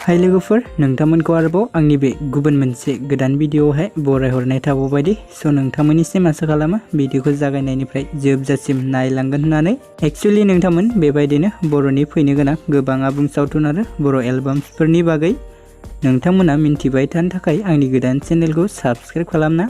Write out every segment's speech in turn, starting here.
हाय लोगोफोर नोंथांमोनखौ आरोबाव आंनि बे गुबुन मोनसे गोदान भिडिअआवहाय बरायहरनाय थाबावबायदि स' नोंथांमोननिसिम आसा खालामो भिडिअखौ जागायनायनिफ्राय जोबजासिम नायलांगोन होननानै एक्चुअली नोंथांमोन बेबायदिनो बर'नि फैनो गोनां गोबां आबुं सावथुन आरो बर' एलबाम्सफोरनि बागै नोंथांमोना मिन्थिबाय थानो थाखाय आंनि गोदान चेनेलखौ साबस्क्राइब खालामना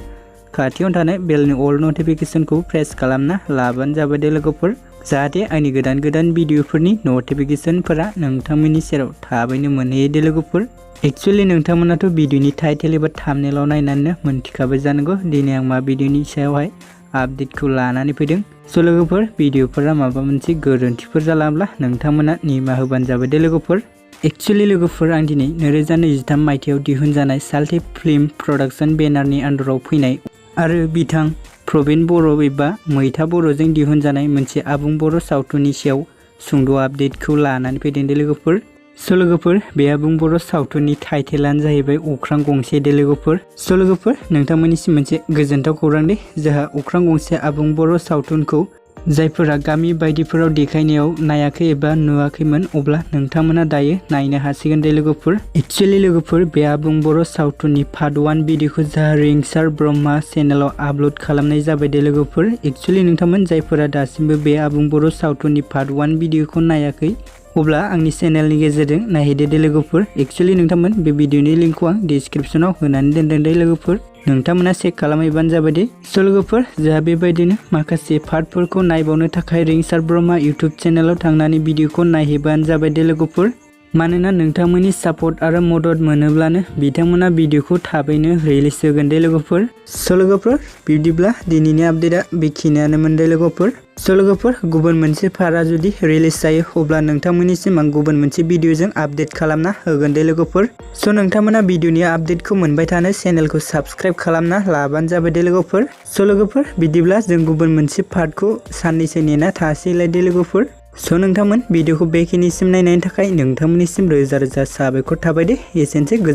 खाथियाव थानाय बेलनि अल नटिफिकेशनखौ प्रेस खालामना लाबानो जाबाय दे लोगोफोर जाहाथे आंनि गोदान भिडिअफोरनि नटिफिकेशनफोरा नोंथांमोननि सेराव थाबैनो मोनहैयो दे लोगोफोर। एक्चुअली नोंथांमोनाथ' भिडिअनि टाइटेल एबा थाम्बनेलाव नायनानैनो मोनथिखाबाय जानांगौ दिनै आं मा भिडिअनि सायावहाय आपडेटखौ लानानै फैदों। स' लोगोफोर भिडिअफोरा माबा मोनसे गोरोन्थिफोर जालांब्ला नोंथांमोना निमाहा होबानो जाबाय दे लोगोफोर। एक्चुअली लोगोफोर आं दिनै 2023 मायथाइयाव दिहुनजानाय साल्टे फिल्म प्रडाक्शन बेनारनि आन्दाराव फैनाय आरो बिथां प्रबिन बर' एबा मैथा बर'जों दिहुनजानाय मोनसे आबुं बर' सावथुननि सायाव सुंद' आपडेटखौ लानानै फैदों दे लोगोफोर। स' लोगोफोर बे आबुं बर' सावथुननि टाइटेलानो जाहैबाय अख्रां गंसे दे लोगोफोर। स' लोगोफोर नोंथांमोननिसिम मोनसे गोजोनथाव खौरां दे जोंहा अख्रां गंसे आबुं बर' सावथुनखौ जायफोरा गामि बायदिफोराव देखायनायाव नायाखै एबा नुवाखैमोन अब्ला नोंथांमोना दायो नायनो हासिगोन दे लोगोफोर। एक्चुअली लोगोफोर बे आबुं बर' सावथुननि पार्ट 1 भिडिअखौ जाहा रिंसार ब्रह्मा चेनेलाव आपल'ड खालामनाय जाबाय दे लोगोफोर। एक्चुअली नोंथांमोन जायफोरा दासिमबो बे आबुं बर' सावथुननि पार्ट 1 भिडिअखौ नायाखै अब्ला आंनि चेनेलनि गेजेरजों नायहैदो दे लोगोफोर। एक्चुअली नोंथांमोन बे भिडिअनि लिंकखौ आं डिसक्रिप्शनाव होनानै दोनदों दे लोगोफोर नोंथांमोना चेक खालामहैबानो जाबाय दे। स' लोगोफोर जोंहा बेबायदिनो माखासे पार्टफोरखौ नायबावनो थाखाय रिंसार ब्रह्मा इउटुब चेनेलाव थांनानै भिडिअखौ नायहैबानो जाबाय दे लोगोफोर। मानोना नोंथांमोननि सापर्ट आरो मदद मोनोब्लानो बिथांमोना भिडिअखौ थाबैनो रिलिज होगोन दे लोगोफोर। स' लोगोफोर बिब्दिब्ला दिनैनि आपडेटआ बेखिनियानोमोन दे लोगोफोर। स' लोगोफोर गुबुन मोनसे पार्टआ जुदि रिलिज जायो अब्ला नोंथांमोननिसिम आं गुबुन मोनसे भिडिअजों आपडेट खालामना होगोन दे लोगोफोर। स' नोंथांमोना भिडिअनि आपडेटखौ मोनबाय थानो चेनेलखौ साबस्क्राइब खालामना लाबानो जाबाय दे लोगोफोर। स' लोगोफोर बिदिब्ला जों गुबुन मोनसे पार्टखौ साननैसो नेना थासैलाय दे लोगोफोर। स' नोंथांमोन भिडिअखौ बेखिनिसिम नायनायनि थाखाय नोंथांमोननिसिम रोजा रोजा साबायखर थाबाय दे। एसेनोसै गोजोन